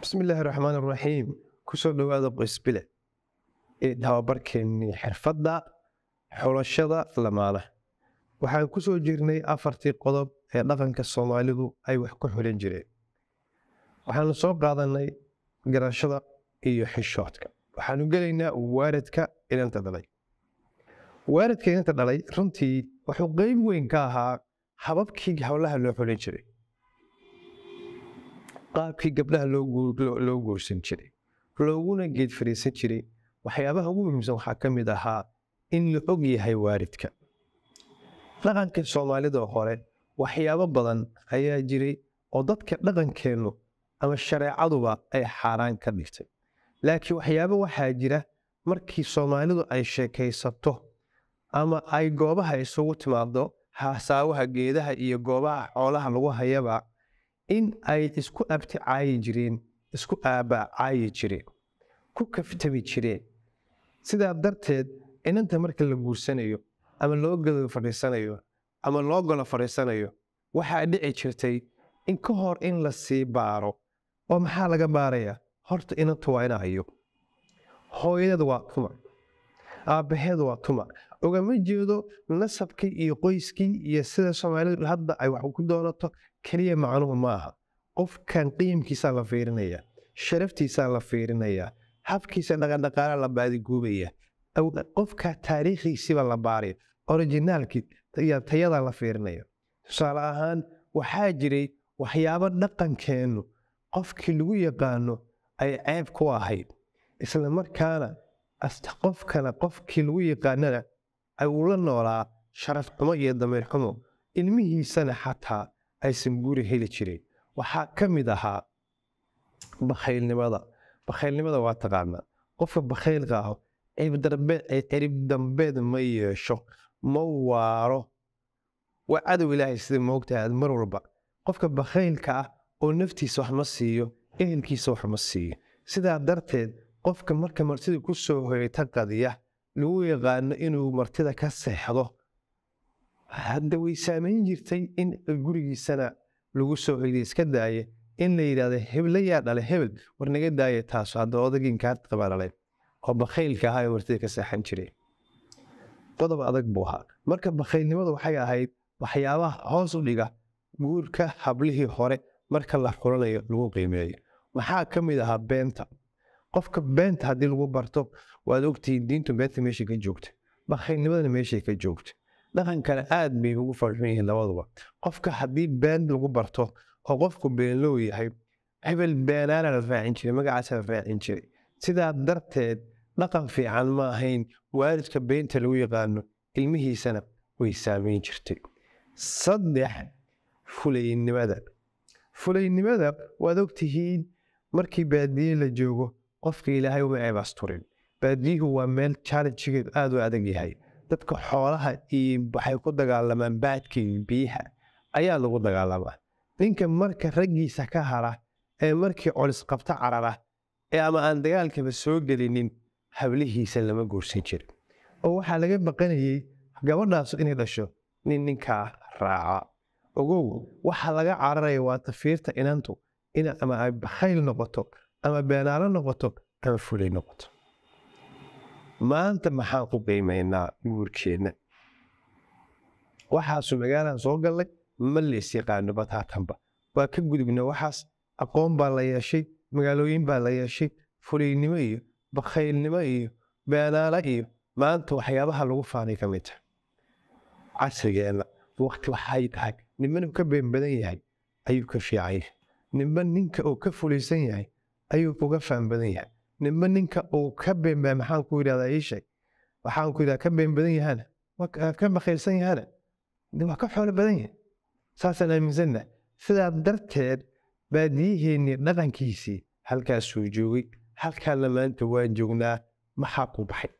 Bismillaahi raxmaani raxiim. Kusoo dhowaada Qoysbile ee tababarkeennii xirfadda xulashada lamaanaha. Waxaan kusoo jirnay afartii qodob ee dhaqanka Soomaalidu ay wax ku xulan jireen. Waxaanu soo qaadanay garashada iyo xishoodka. Waxaanu gelaynaa waaridka inanta dhalay. Waaridka inanta dhalay runtii wuxuu qeyb weyn ka ahaa hababkii howlaha loo xulin jiray, qaabkii gabdhaha loo guursan jiray, looguna geed fariisan jiray. Waxyaabaha ugu muhiimsan waxaa ka mid ahaa in la og yahay waaridka. Dhaqanka Soomaalida hore waxyaabo badan ayaa jiray oo dadka dhaqankeennu ama shareecaduba ay xaaraan ka dhigtay, laakiin waxyaabo waxaa jira markii Soomaalidu ay sheekaysato ama ay goobaha isugu timaado, haasaawaha geedaha iyo goobaha xoolaha lagu hayaba, in ay isku abti caayi jireen, isku aabba caayi jireen, ku kaftami jireen. Sidaa darteed inanta marka la guursanayo ama loo galo fadhiisanayo ama loo galo fadhiisanayo, waxaa dhici jirtay in ka hor in la sii baaro. Oo maxaa laga baarayaa? Horta inantu waa ina hayo, hooyadeed waa tuma, aabbaheed waa tuma. Ugama jeedo nasabkii iyo qoyskii iyo sida Soomaalidu hadda ay wax ku doonato keliya, macnuhu ma aha. Qofkan qiimkiisaa la fiirinaya, sharaftiisaa la fiirinaya, habkiisa dhaqandhaqaala la baadiguubaya, qofka taariikhiisiiba la baaraya, originaalkii iyo tayada la fiirinaya. Tusaale ahaan, waxaa jiray waxyaabo dhaqankeennu qofkii lagu yaqaano ay ceeb ku ahayd, isla markaana qofkana qofkii lagu yaqaanana ay ula noolaa sharaf xumo iyo dameer xumo, ilmihiisana xataa aysan guri heli jirin. Waxaa ka mid ahaa bakhaylnimada. Bakhaylnimada waa taqaanaa. Qofka bakhaylka ah cirib dambeed ma yeesho, ma waaro, waa cadow Ilaahay. Sida moogtahay aad mar walba qofka bakhaylka ah oo naftiisa wax ma siiyo, ehelkiisa wax ma siiyo. Sidaa darteed qofka marka martida ku soo hoyata qadiya, lagu yaqaano inuu martida ka seexdo, hadda way saamayn jirtay in gurigiisana lagu soo hoyday iska daaye in la yidhahdo hebel yaa dhalay hebel, war naga daaye taasu, hadda odagiin kaarta qabaa dhalay oo bakhaylka ahaa ee martida ka seexan jiray. Qodob adag buu ahaa. Marka bakhaylnimadu waxay ahayd waxyaabaha hoos u dhiga guurka hablihii hore marka la xulanayo lagu qiimeeyo. Maxaa ka mid ahaa? Beenta. Qofka beenta haddii lagu barto, waad ogtihiin diintu beenta meeshay ka joogta, bakhaylnimadana meeshay ka joogta, dhaqankana aad bay ugu farxun yihiin labaduba. Qofka haddii been lagu barto oo qofku beenlow yahay, hebel beenaana la raacin jiray, magacaasa la raacin jiray. Sidaa darteed dhaqan fiican ma ahayn. Waalidka beenta lagu yaqaano ilmihiisana way saameyn jirtay. Saddex, fulaynimada. Fulaynimada waad ogtihiin, markii baadiye la joogo qofka Ilaahay uma ceeb asturin. Baadiyuhu waa meel challengegeedu aada u adag yahay. Dadka xoolaha iyo waxay ku dagaalamaan baadka iyo biyaha ayaa lagu dagaalamaa. Ninka marka raggiisa ka hara ee markii colis qabta carara ee ama aan dagaalkaba soo gelinin, hablihiisa lama guursan jirin, oo waxaa laga baqanayey gabadhaasu inay dhasho nin ninkaa raaca. Ogow, waxa laga cararaya waa tafiirta inantu in ama ay bakhayl noqoto ama beenaalo noqoto ama fulay noqoto. Maanta maxaan ku qiimeynaa guurkeenna? Waxaasu magaalaan soo gallay, ma leys yaqaano bataatanba, waa ka gudubna waxaas. Aqoon baa la yeeshay, magaalooyin baa la yeeshay. Fulaynimo iyo bakhaylnimo iyo beenaalo iyo maanta waxyaabaha lagu faanay ka mid tahay casrigeenna. Waqti waxay tahay nimanu ka been badan yahay ayuu ka fiican yahay, ninba ninka uu ka fulaysan yahay ayuu uga faan badan yahay, ninba ninka uu ka been, maxaan ku yidhahdaa, ii sheeg, waxaan ku yidhahdaa, ka been badan yahana, ka bakhaylsan yahana, waa ka xoolo badan yahay. Saasaan aaminsanna. Sidaa darteed baadiyaheennii dhaqankiisii halkaasuu joogay, halkaana maanta waan joognaa. Maxaa ku baxay?